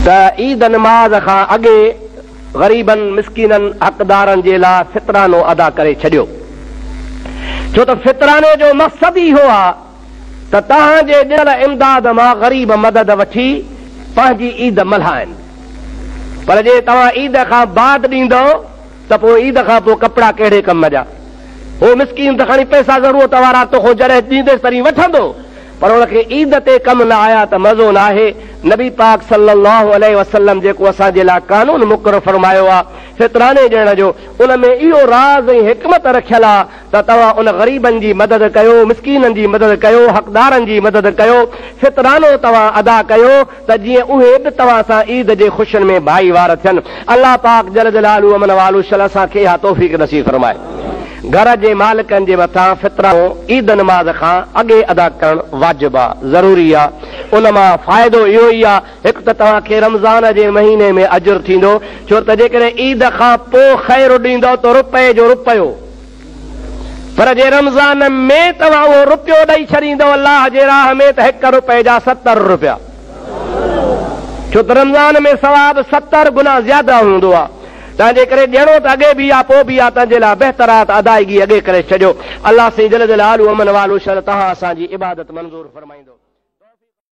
ته عيد نماز کان اڳي غريبن، مسڪينن، حقدارن جي لاء فطرانو ادا ڪري ڇڏيو. ڇو ته فطراني جو مقصد ئي اهو آ ته توهان جي ڏنل امداد مان غريب مدد وٺي پنهنجي عيد ملهائن. پر جي توهان عيد کان بعد ڏيندؤ ته پوء عيد کان پوء ڪپڙا ڪهڙي ڪم جا؟ هو مسڪين ته کڻي پئسا ضرورت وارا توکان جڏهن ڏينديس تڏهن وٺندو، پر ان کي عيد تي ڪم نه آيا ته مزو ناهي. نبي پاڪ صلّي اللّٰه عليه وسلّم جيڪو اسان جي لاء قانون مقرر فرمايو آ فطراني ڏيڻ جو، ان ۾ اهو راز ۽ حڪمت رکيل آ ته توهان ان غريبن جي مدد ڪيو، مسڪينن جي مدد ڪيو، حقدارن جي مدد ڪيو، فطرانو توهان ادا ڪيو ته جيئن اهي به توهان سان عيد جي خوشين ۾ ڀائيوار ٿين. الله پاڪ جل جلاله ومن والو شل اسان کي اها توفيق نصيب فرمائي. گهر جي مالڪن جي مٿان فطرانو عيد نماز کان اڳي ادا ڪرڻ واجب آ، ضروري آ. ان مان فائدو اهو ئي آ، هڪ ته توهان کي رمضان جي مهيني ۾ اجر ٿيندو، ڇو ته جيڪڏهن عيد کان پوء خير ڏيندؤ ته رپئي جو رپيو، پر جي رمضان ۾ توهان اهو رپيو ڏئي ڇڏيندؤ الله جي راهه ۾ ته هڪ رپئي جا 70 رپيا، ڇو ته رمضان ۾ ثواب 70 گنا زياده هوندو آهي، تنهنجي ڪري ڏيڻو ته اڳي به آ پوء به آ، تنهنجي لاء بهتر آ ته ادائگي اڳي ڪري ڇڏيو. الله سائين جل جلاله امن والو شل توهان اسان جي عبادت منظور فرمائيندو.